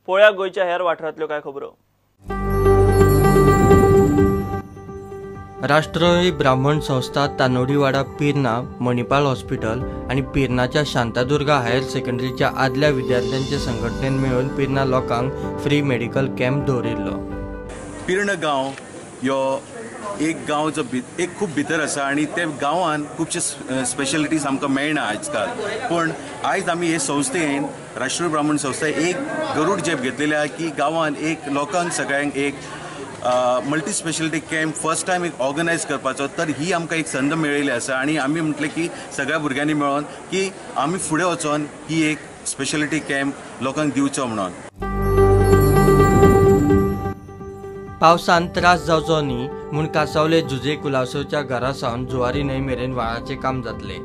पळोवया गोंयच्या हेर वाठारांतल्यो कांय खबरो. राष्ट्रीय ब्राह्मण संस्था तानोडीवाडा पिर्ना मणिपाल हॉस्पिटल आनी पिर्नाच्या शांतादुर्गा हायर सेकंडरीच्या आदल्या विद्यार्थ्यांचे संघटनेन मेळून पिर्ना लोकांक फ्री मेडिकल कॅम्प दवरिल्लो. पिर्ण गांव यो एक गांव जो एक खूब भितर आसा आनी ते गांवान खुबशे स्पेशलिटीज आमकां मेळना आजकाल. पूण आयज आमी हे संस्थेन राष्ट्रीय ब्राह्मण संस्था एक गरूड झेप घेतलेली आहा की गांवान एक लोकांक सगळ्यांक एक multi speciality camp first time एक ऑर्गनायज करपाचो. तर ही आमकां एक संद मेळिल्ली आसा आनी आमी म्हटलें की सगळ्या भुरग्यांनी मेळोन की आमी फुडें वचोन ही एक स्पेशलिटी कॅम्प लोकांक दिवचो म्हणून. पावसान त्रास जावचो न्ही म्हूण कासावले जुजे कुलासोच्या घरा सावन जुवारी न्हंय मेरेन व्हाळाचें काम जातलें.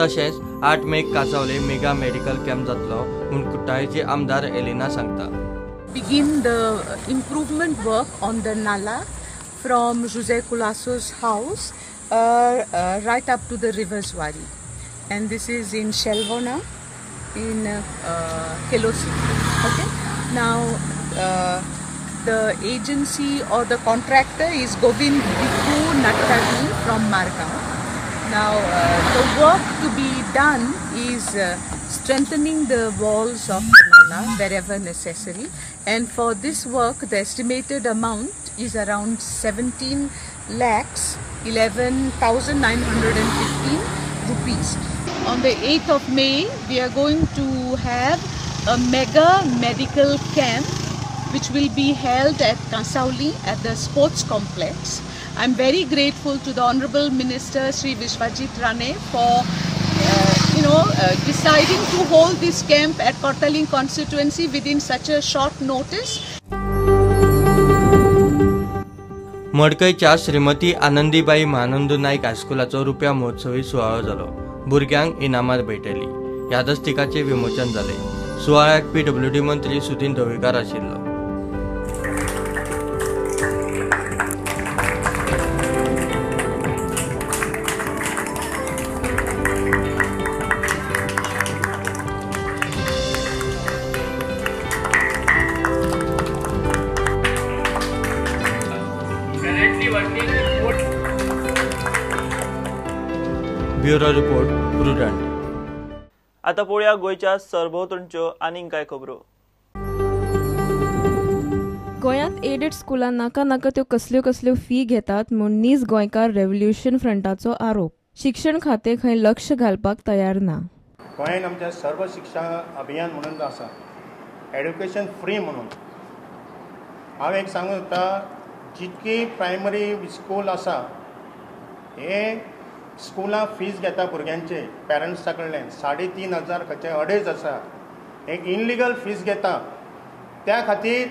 तशेंच 8 मेक कासावले मेगा मेडिकल कॅम्प जातलो म्हूण कुट्टाळेचे आमदार एलिना सांगता. Begin the improvement work on the Nala from Jose Colaco's house right up to the river Zuari, and this is in Shelvona in Kelosi. Okay. Now the agency or the contractor is Govind Bhikkhu Natkarni from Margao. Now the work to be done is strengthening the walls of the Nala wherever necessary, and for this work the estimated amount is around 17,11,915 rupees. On the 8th of May we are going to have a mega medical camp which will be held at Kasauli at the sports complex. I am very grateful to the Honorable Minister Shri Vishwajit Rane for deciding to hold this camp at Cortalim constituency within such a short notice. मडकयच्या श्रीमती आनंदीबाई महानंद नाईक हायस्कुलाचो रुप्या महोत्सवी सुवाळो जालो. भुरग्यांक इनामां भेटयली. यादस्तिकाचें विमोचन जालें. सुवाळ्याक पीडब्ल्यूडी मंत्री सुदिन ढवळीकार आशिल्लो. Bureau report, Prudent. आता पळोवया गोंयच्या सरभोंवतणच्यो आनीक कांय खबरो. गोंयांत एडेड स्कुलां नाका नाका त्यो कसल्यो कसल्यो फी घेतात म्हूण नीज गोंयकार रेव्होल्युशन फ्रंटाचो आरोप. शिक्षण खातें खंय लक्ष घालपाक तयार ना. गोंयांत आमच्या सर्व शिक्षा अभियान म्हणून आसा, एड्युकेशन फ्री म्हणून. हांव एक सांगूंक सोदता, जितकी प्रायमरी स्कूल आसा हे स्कुलां फीज घेता भुरग्यांचे पेरंट्सा कडल्यान 3,500 खंयचे 2,500 आसा, एक इनलिगल फीज घेता. त्या खातीर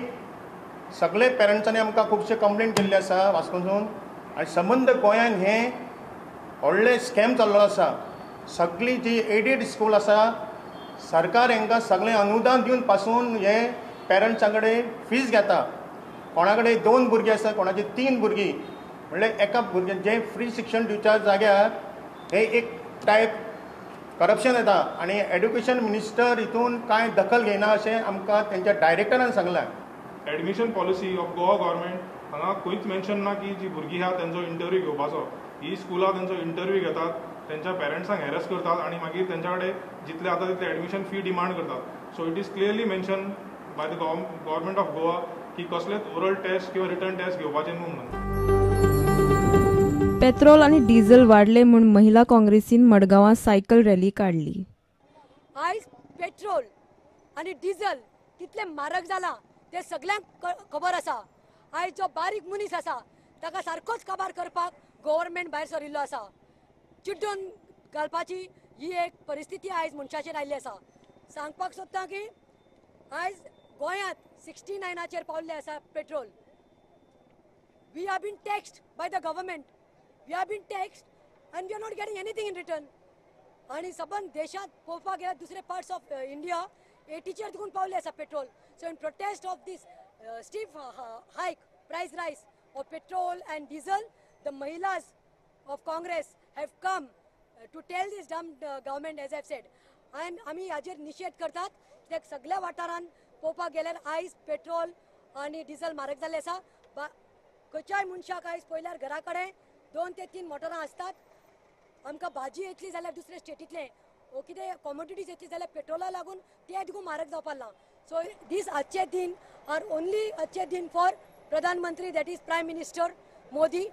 सगळे पेरंट्सांनी आमकां खुबशे कंप्लेन केल्ले आसा वास्कोसून आनी संबंद गोंयान हें व्हडलें स्कॅम चाललो आसा. सगळी जी एडेड स्कूल आसा सरकार हांकां सगळें अनुदान दिवन पासून हे पेरंट्सां कडेन फीज घेता. कोणा कडेन 2 भुरगीं आसा, कोणाची 3 भुरगीं, म्हणल्यार एका भुरग्यान जें फ्री शिक्षण दिवच्या जाग्यार हे एक टायप करप्शन येता आनी एड्युकेशन मिनिस्टर हितून कांय दखल घेयना अशें आमकां तेंच्या डायरेक्टरान सांगलां. Admission policy of Goa government हांगा खंयच मेन्शन ना की जी भुरगीं आहा तेंचो इंटरव्यू घेवपाचो. ही स्कुलां तेंचो इंटरव्यू घेतात, तेंच्या पेरंट्सांक हॅरस करतात आनी मागीर तेंच्या कडेन जितले जाता तितले एडमिशन फी डिमांड करतात. So it is clearly mention by the government of Goa की कसलेच ओरल टेस्ट किंवा रिटर्न टेस्ट घेवपाचे न्हू म्हणून. पेट्रोल आनी डिझेल वाडले म्हूण महिला काँग्रेसीन मडगांवां सायकल रॅली काडली. आयज पेट्रोल आनी डिझेल कितलें म्हारग जालां तें सगल्यांक खबर आसा. आयज जो बारीक मनीस आसा ताका सारकोच काबार करपाक गव्हर्मेंट भायर सरिल्लो आसा. चिड्डून घालपाची ही एक परिस्थिती आयज मनशाचेर आयिल्ली आसा. सांगपाक सोदता की आयज गोंयांत 69 पावल्लें आसा petrol. We have been taxed by the government, we have been taxed and we are not getting anything in return. आनी सबंद देशांत पळोवपाक गेल्यार दुसरे पार्ट्स ऑफ इंडिया 80चेर देखून पावले आसा petrol. So in protest of this steep hike price rise of petrol and diesel, the Mahilas of Congress have come to tell this dumb government, as I have said. आनी आमी हाजेर निशेध करतात कित्याक सगळ्या वाठारांत पळोवपाक गेल्यार आयज पेट्रोल आनी डिझल म्हारग जाल्लें आसा. खंयच्याय मनशाक आयज पळयल्यार घरा कडेन 2 ते 3 मोटरां आसतात. आमकां भाजी येतली जाल्यार दुसऱ्या स्टेटींतलें वो कितें कॉमोडिटीज येतली जाल्यार पेट्रोला लागून तें देखून म्हारग जावपाक लागलां. सो दीस आजचे दिन are only आजचे दिन फॉर प्रधानमंत्री, that is prime minister Modi.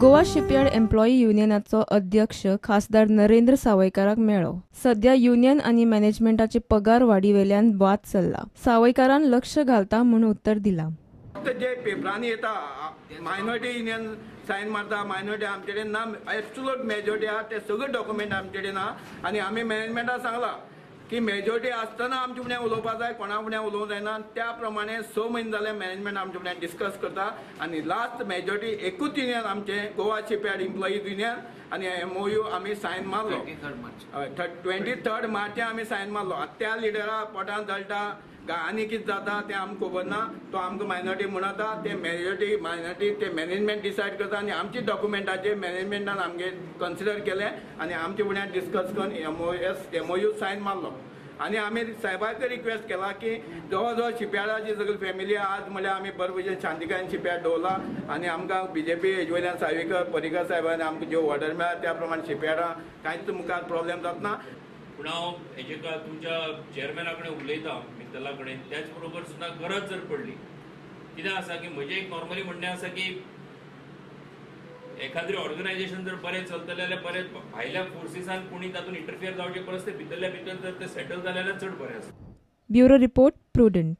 Goa shipyard employee युनियनाचो अध्यक्ष खासदार नरेंद्र सावयकाराक मेळ्ळो. सध्या युनियन आनी मॅनेजमेंटाचे पगार वाडीवेल्यान वाद चल्ला. सावयकारान लक्ष घालता म्हूण उत्तर दिला. जे पेपरांनी येता मायनॉरिटी युनियन सायन मारता, मायनॉरिटी आमचे कडेन ना, एब्सोल्यूट मेजॉरिटी आहा, ते सगळे डॉक्युमेंट आमचे कडेन ना. आनी आमी मॅनेजमेंटाक सांगला की मेजॉरिटी आसतना आमचे फुड्यान उलोवपाक जाय, कोणा फुड्यान उलोवंक जायना. त्या प्रमाणे 6 म्हयने जाले मॅनेजमेंट आमचे फुड्यान डिस्कस करता आनी लास्ट मेजॉरिटी एकूच युनियन आमचें गोवा शिपयार्ड एम्प्लॉईज युनियन आनी MOU आमी सायन मारलो 23 मार्च आमी सायन मारलो. त्या लिडरा पोटान जळटा आनी कितें जाता तें आमकां खबर ना. तो आमकां मायनॉरिटी म्हणटा, ते मेजॉरिटी मायनॉरिटी ते मॅनेजमेंट डिसायड करता आनी आमचे डॉक्युमेंटाचे मॅनेजमेंटान आमगे कन्सिडर केलें आनी आमचे फुड्यान डिस्कस करून MOU sign मारलो. आनी आमी साहेबाक रिक्वेस्ट केला की जवळ जवळ शिपयार्डाची सगळी फॅमिली आज म्हणल्यार आमी बरे भशेन शांतिकायेन शिपयार्ड दवरला आनी आमकां BJP हेजे वयल्यान सावयकर पर्रीकर साहेबांनी आमकां ज्यो ऑर्डर मेळ्ळा त्या प्रमाणे शिपयार्डां कांयच मुखार प्रॉब्लेम जातना. पूण हांव हेजे तुमच्या चेअरमॅना कडेन उलयतां, मित्तला कडेन, त्याच बरोबर सुद्दां गरज जर पडली कितें आसा की म्हजें एक नॉर्मली म्हणणें आसा की एखाद्रें ऑर्गनायझेशन जर बरें चलतलें जाल्यार बरें भायल्या फोर्सिसान कोणी तातूंत इंटरफियर जावचे परस ते भितरल्या भितर जर ते सेटल जालें जाल्यार चड बरें आसा. Bureau report, Prudent.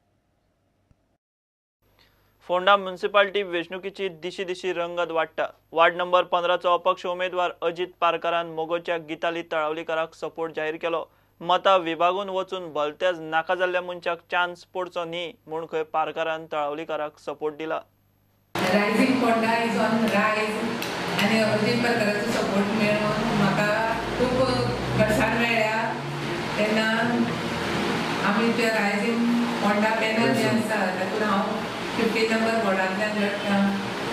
Ponda municipality वेंचणुकीची दिशी दिशी रंगत वाडटा. वार्ड नंबर 15चो अपक्ष उमेदवार अजित पारकारान मोगोच्या गीताली तळावलीकाराक सपोर्ट जाहीर केलो. मतां विभागून वचून भलत्याच नाका जाल्ल्या मनशाक चान्स पडचो न्ही म्हूण खंय पारकारान तळावलीकाराक सपोर्ट दिला. Rising Ponda is on rise आनी अजित पारकाराचो सपोर्ट मेळून म्हाका खूब घटसाण मेळ्ळ्या. तेन्ना आमी जे रायझींग पोंडा पॅनल जें आसा तातूंत हांव 15 नंबर वॉर्डांतल्यान लडटा.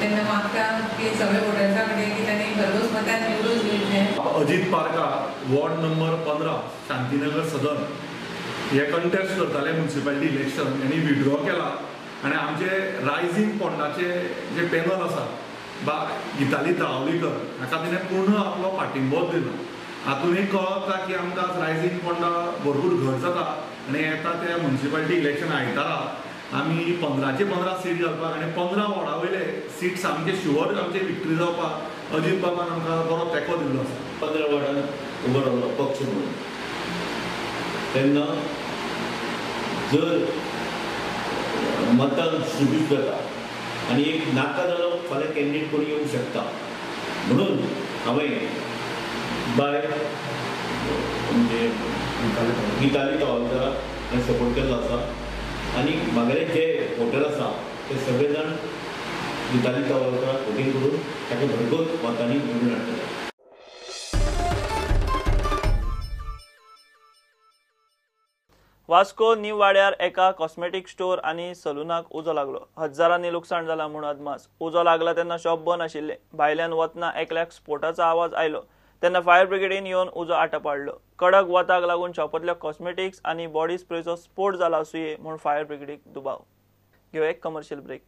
तेन्ना मागता की सगळे वोटर्सां कडेन की तांणी भरघोस मतान निवडून दिवचें. अजित पारकार वॉर्ड नंबर 15 शांतीनगर सदन हे कंटेस्ट करताले म्युनिसिपालिटी इलेक्शन, यांनी विड्रॉ केला आनी आमचे रायझींग पोंडाचे जे पॅनल आसा बा गीताली तळावलीकर हाका तिणें पूर्ण आपलो पाठिंबो दिला. हातून एक कळता की आमकां आज रायझींग पोंडा भरपूर घट जाता आनी येता त्या म्युनिसिपालिटी इलेक्शन आयतारा आमी 15चे 15 सीट घालपाक आनी 15 वॉर्डा वयले सीट सामके शुअर आमचे विक्ट्री जावपाक अजीत बाबान आमकां बरो तेंको दिल्लो आसा. 15 वॉर्डान उबो रावलो पक्ष म्हणून, तेन्ना जर मतां डिस्ट्रिब्यूट जाता आनी एक नाका जालो फाल्यां कॅन्डिडेट कोण येवंक शकता म्हणून हांवें बाय म्हणजे गीताली तळावलीकराक सपोर्ट केल्लो आसा आनी म्हागेले जे वोटर आसा ते सगळे जाण गीताली तळावलीकराक वोटींग करून ताका भरघोस मतांनी निवडून हाडटले. वास्को न्यू वाड्यार एका कॉस्मेटीक स्टोर आनी सलूनाक उजो लागलो. हजारांनी लुकसाण जाला म्हूण अदमास. उजो लागला तेन्ना शॉप बंद आशिल्लें. भायल्यान वतना एकल्याक स्फोटाचो आवाज आयलो तेन्ना फायर ब्रिगेडीन येवन उजो आटप हाडलो. कडक वताक लागून शॉपांतल्या कॉस्मेटिक्स आनी बॉडी स्प्रेचो स्फोट जाला आसुये म्हूण फायर ब्रिगेडीक दुबाव. घेवया एक कमर्शियल ब्रेक.